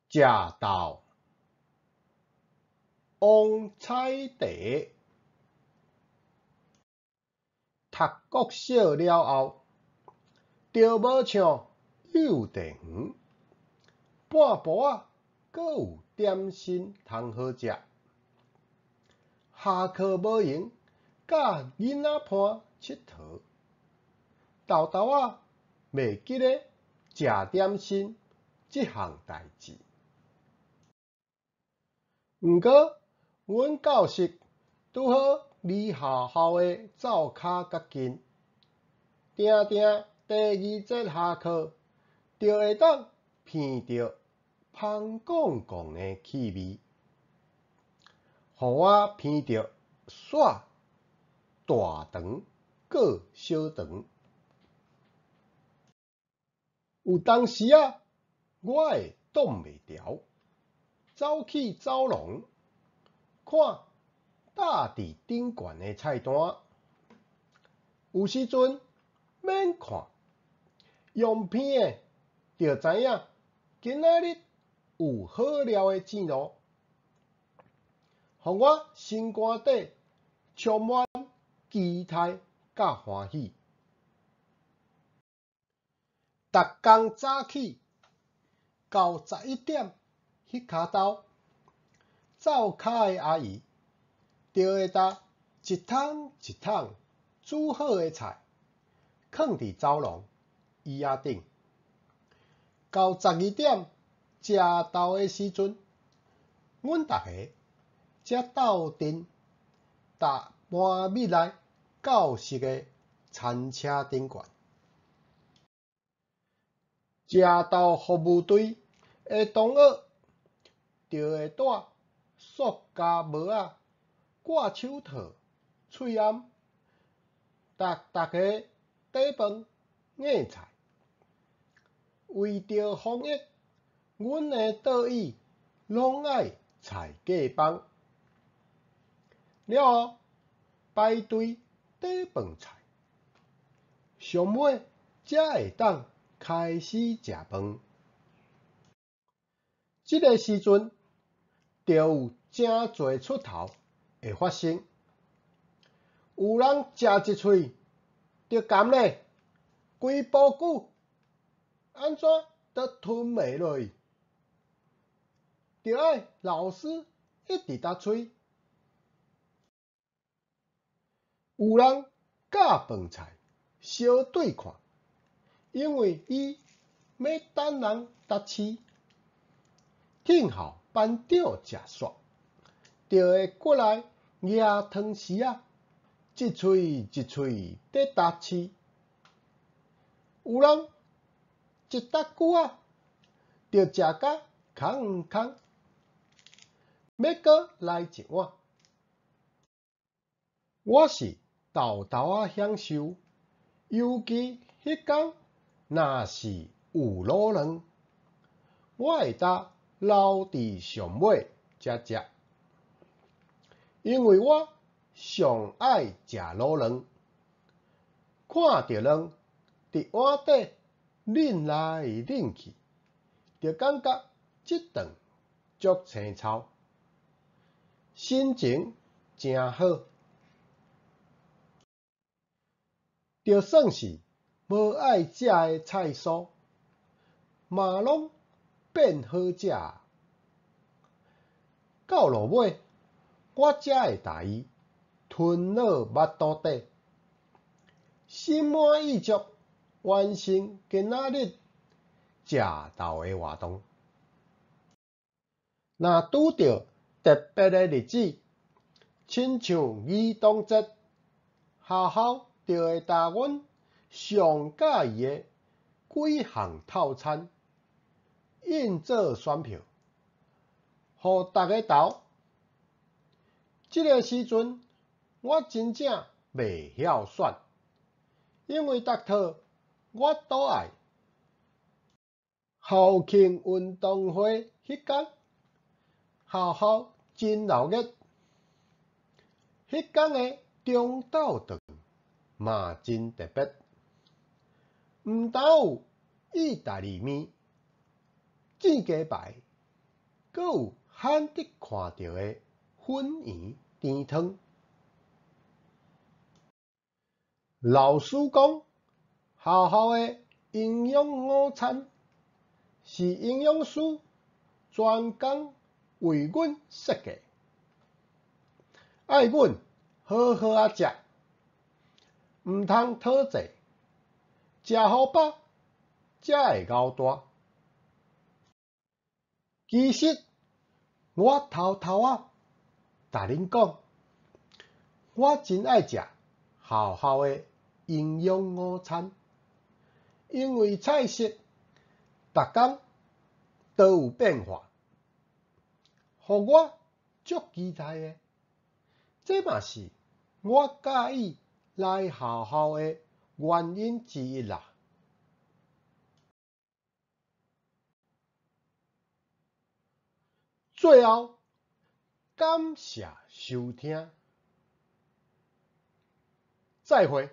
食豆，王采茶。讀國小了後，就無像幼稚園，半晡仔閣有點心通好食。下課無閒，佮囡仔伴𨑨迌，沓沓仔袂記咧食點心這項代誌。毋過，阮教室拄好離學校的灶跤較近，定定第二節下課，就會當鼻著芳摃摃的氣味，予我鼻著煞大腸閣小腸。有當時仔，我會擋袂牢，走去走廊，看搭佇頂懸的菜單。有時陣免看，用鼻的就知影今仔日有好料的糋路，予我心肝底充滿期待佮歡喜。逐工早起到11點，彼跤晝，灶跤的阿姨就會擔一桶一桶煮好的菜，囥佇走廊椅仔頂。到12點食晝的時陣，阮逐家才鬥陣踏搬入來教室的餐車頂懸。食晝服務隊的同學就會帶塑膠帽仔、掛手套、喙罨，逐逐家底飯硬菜。為著防疫，阮的桌椅攏愛裁隔板。了後排隊底飯菜，上尾才會當開始食飯。這个時陣，就有誠濟出頭會發生。有人食一喙就含咧，規埔久按怎都吞袂落去，著愛老師一直共催。有人佮飯菜相對看，因為伊欲等人踏試，聽候班長食煞，就會過來攑湯匙仔，一喙一喙佇踏試。有人一踏久仔，就食甲空空，欲閣來一碗。我是沓沓仔享受，尤其彼工若是有滷卵，我會當留佇上尾才食，因為我上愛食滷卵。看著卵佇碗底擰來擰去，就感覺這頓足腥臭，心情誠好。就算是無愛食的菜蔬，嘛攏變好食。到落尾，我才會共伊吞落腹肚底，心滿意足完成今仔日食晝的活動。若拄著特別的日子，親像兒童節，學校就會擔阮上佮意的幾項套餐，印做選票，予逐家投。這个時陣，我真正袂曉選，因為逐套我都愛。校慶運動會彼工，學校真鬧熱，彼工的中晝頓嘛真特別，毋但有義大利麵、煎雞排，閣有罕得看著的粉圓甜湯。老師講，學校的營養午餐是營養師專工為阮設計，愛阮好好仔食，毋通討債，食予飽才會𠢕大。其實我偷偷仔共恁講，我真愛食學校的營養午餐，因為菜色逐工都有變化，予我足期待的。這嘛是我佮意來學校的原因之一啦。最後，感謝收聽，再會。